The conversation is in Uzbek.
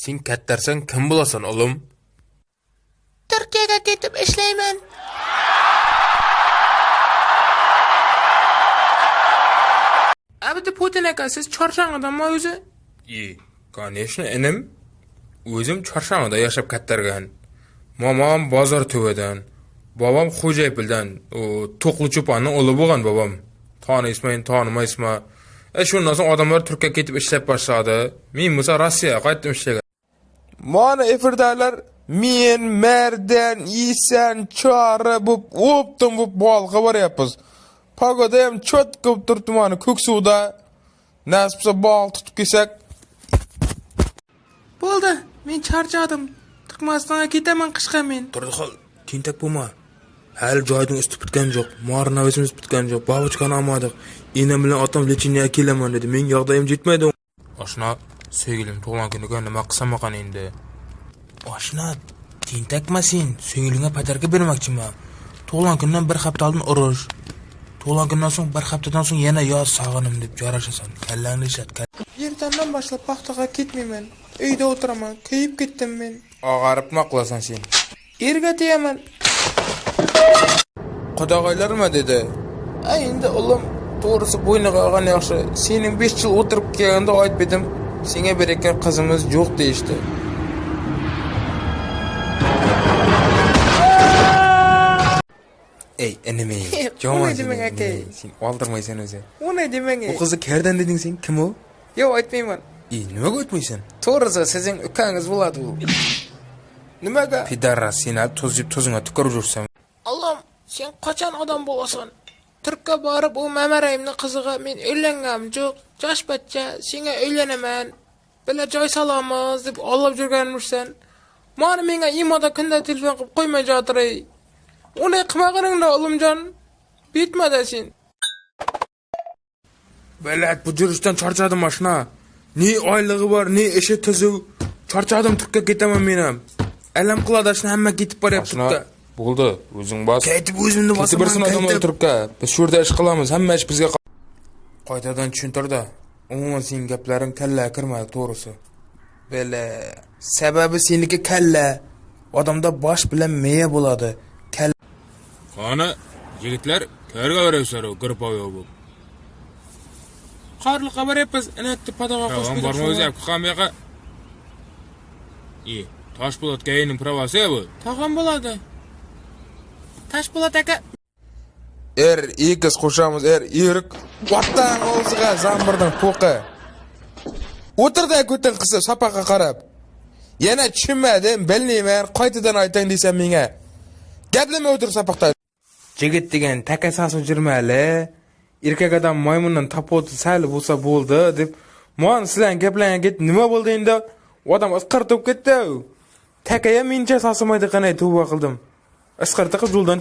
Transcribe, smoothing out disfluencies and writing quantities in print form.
Sen kattarsan kim bo'lasan, o'g'lim? Turkiyaga ketib ishlayman. Abdi Putin aka, siz Chorshang'idanmi o'zi? E, конечно, inim. O'zim Chorshang'ida yashab kattargan. Momam bozor tuvidan, bobom Xo'jaypildan, u To'qli cho'ponning o'g'li bo'lgan bobom. Taniysmi, tanimaysmi? Shundan so'ng odamlar Turkiyaga ketib ishlab boshladi. Men bo'lsa Rossiyaga qaytdim ishlagan. Mana efirdalar men, Mardan, Isan, Chori bo'p o'ptim bo'p baliqqa boryapmiz. Pogoda ham cho'tka bo'lib turibdi mana Ko'ksuvda. Nasib bo'lsa baliq tutib kelsak. Bo'ldi, men charchadim. Turkmanistonga ketaman qishqa men. Turdixol, tentak bo'lma. Hali joyning usti bitgan yo'q, morna o'zimiz bitgan yo'q, babochkani olmadik. Enam bilan otam lecheniyaga kelaman dedi. Men yog'dayim yetmaydi. Oshna, sevgilim tug'ilgan kuniga nima qilsam ekan endi? Oshna, tentakma sen, sevgilingga padarka bermoqchiman. Tug'ilgan kundan bir hafta oldin urush. Tug'ilgan kundan so'ng bir haftadan so'ng yana yoz sog'inim deb jarashasan. Kallangni ishlat. Ertandan boshlab paxtaga ketmayman. Uyda o'tiraman. Kuyib ketdim men. Og'arib nima qilasan sen? Erga tegaman. Qudag'aylar nima dedi? A endi o'g'lim, to'g'risi bo'yniga olgan yaxshi. Sening 5 yil o'tirib kelganda aytib edim, senga berayotgan qizimiz yo'q deyishdi. Ey, inim ey, Unday jomon demang aka. Sen oldirmaysan o'zi. Unday demang. U qizni qayerdan deding sen? Kim u? Yo'q, aytmayman. E, nimaga o'tmaysan? To'g'risi sizning ukangiz bo'ladi u. Nimaga? Pidarra, seni tuz yeb tuzingga tukirib yursam. Alloh, sen qachon odam bo'lasan? Turkka borib u Mamarayimning qiziga men uylanganim yo'q. Yosh bachcha, senga uylanaman. Bila joy solamiz deb olib yurganmishsan. Mana menga imoda kunda telefon qilib qo'ymay jotir. Unday qilmag'iningda o'g'limjon. Bitmadi sen. Balat, bu yurishdan charchadim mashina. Ne oylig'i bor, ne ishi tuzuv. Charchadim, Turkka ketaman men ham. Alam qiladi, shuni hamma ketib boryapti Turkka. Bo'ldi, o'zing bos. Qaytib o'zimni Ketib bersin odamlar Turkka. Biz shu yerda ish qilamiz, hamma ish bizga. Qaytadan tushuntirdi. Umuman sening gaplaring kallaga kirmadi, to'g'risi. Bela, sababi seniki kalla. Odamda bosh bilan miya bo'ladi. Kalla Qani, yigitlar, qayerga boryapsizlar, gruppaviy bo'lib? Qorliqqa boryapmiz, inakni padag'a qo'shib Tamam, borma o'zi, qam bu yoqqa. E, Toshpo'lat gayining pravasi bu. Tog'am bo'ladi. Toshpo'lat aka. Er X qo'shamiz, er Y. Vatan og'ziga zamburning po'qi. O'tirda ko'tin qisib sapaqa qarab. Yana tushunmadim, bilmayman, qaytadan aytang desam menga. Gaplamay o'tir sapoqda. Jigit degan taka sasib jurmali. Erkak odam maymundan topoldi sal bo'lsa bo'ldi deb. Mon sizlarning gaplaringga ketib nima bo'ldi endi? Odam isqirtib ketdi. Taka ham mencha sasimaydi qanday tavba qildim. Isqirti qilib yo'ldan